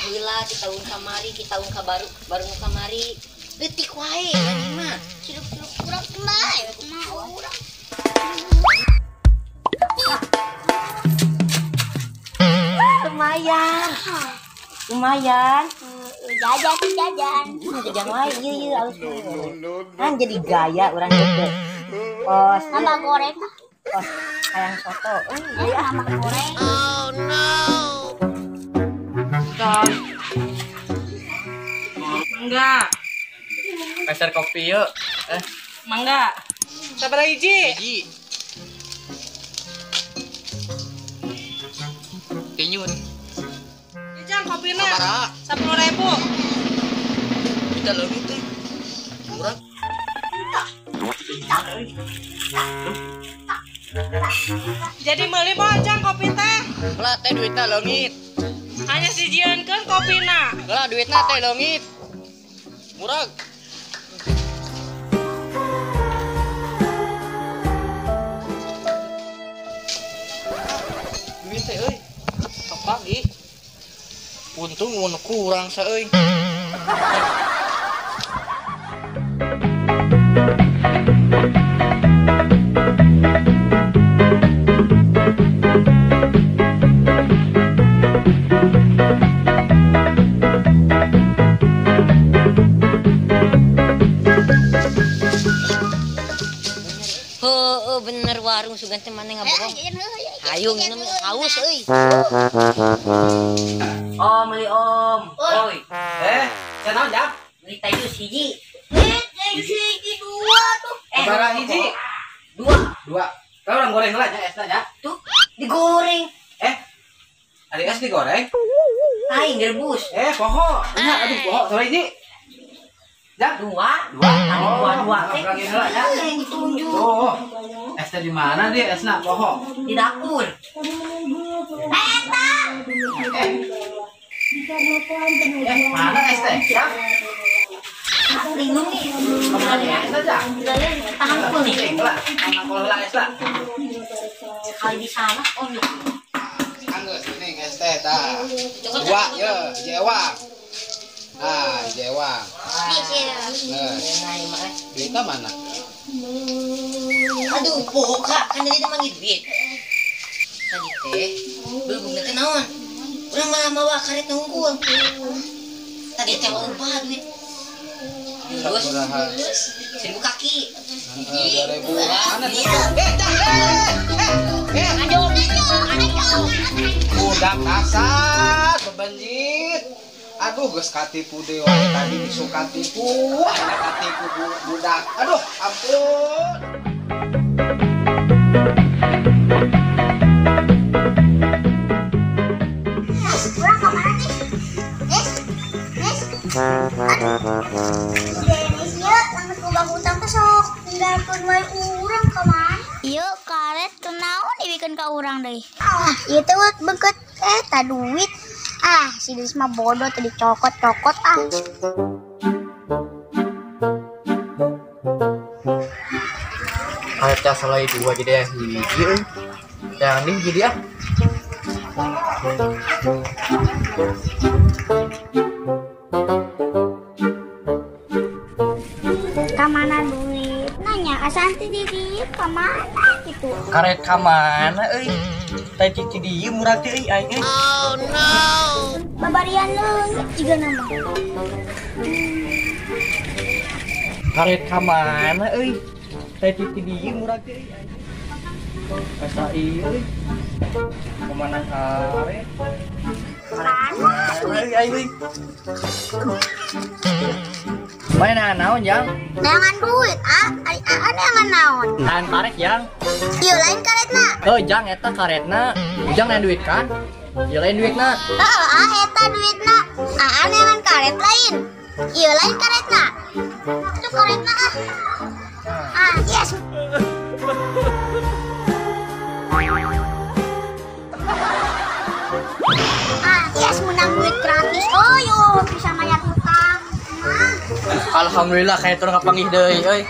Baheula di tahun kamari, di tahun kabaru, baru nu kamari. Leutik wae anjing mah. Cilup-cilup urang bae kumaha urang. Lumayan. Lumayan. Jajan jajan. Jajan wae ieu ieu alus. Kan jadi gaya urang gitu. Kos tambah goreng. Kos hayang soto. Iya, tambah goreng. Oh no. Enggak. Peser kopi yuk. Mangga. Sabar hiji. Hiji. Kenyun. Jang kopina. 10.000. Kita lebih teh. Murah. Jadi meuli moal jang kopi teh. Lah teh duitna leungit. Hanya sijieunkeun kopina. Lah duitna teh leungit. Murah. Duit teh euy. Kapan ih? Untung mun kurang sa euy. Heeh, bener warung sugan teh mana ngabohong. Hayu minum haus euy. Om beli om. Oi. Cenah jam. Beli tayus hiji. Hiji dua tuh. Barang hiji. Dua. Dua. Kalau orang goreng lah nya esna nya. Tuh, digoreng. Ada es digoreng? Aing direbus. Poho. Nya aduh poho salah hiji. Jam dua. Dua. Dua dua. Yang ditunjuk. Oh. Esnya di mana dia? Esna poho. Di dapur. Eta. Mana es teh? Ya. Minum nih. Kemana es aja? Tangkul nih. Tangkul lah es lah. Sekali di sana, oh. Anggeus ini es teh tah. Dua ya, jewang. Ah, jewang. Nah, duitnya mana? Aduh, poho kan tadi teh manggil duit. Tadi teh belum teh naon. Urang malah mawa karet nungkul. Tadi teh lupa duit. Terus 1.000 kaki. 2.000. Mana tuh? Budak kasar, bebenjit. Aduh, geus katipu deui wae tadi bisu katipu, aya katipu budak. Aduh, ampun. Urang ka mana nih? Nes. Aduh. Denis ieu langsung kubah hutang teh sok tinggalkeun wae urang ka mana? Ieu karet kunaon dibikeun ka urang deui. Ah, ieu teh beukeut eta duit. Ah, si Denis mah bodoh tadi cokot-cokot ah. Karetnya selai dua jadi yang hiji euy. Yang ini jadi ah. Kamana duit? Nanya asanti di dieu kamana gitu. Karet kamana euy? Teh cici dieu murah teh euy aing euy. Oh no. Babarian leungit jiga nama. Karet kamana euy? Teh cici dieu murah teh euy. Asa ieu euy. Kemana karet? Mana duit? Aing euy. Mana naon jang? Neangan duit, ah, ari aa neangan naon? Lain karet jang. Ieu lain karetna. Heuh jang eta karetna. Ujang lain duit kan? Ieu lain duitna. Heuh, ah eta duitna. Aa neangan karet lain. Ieu lain karetna. Itu karetna ah. Ah, yes. Ah, yes menang duit gratis. Oh, yo bisa bayar hutang. Alhamdulillah kayak turun kapanggih deui euy.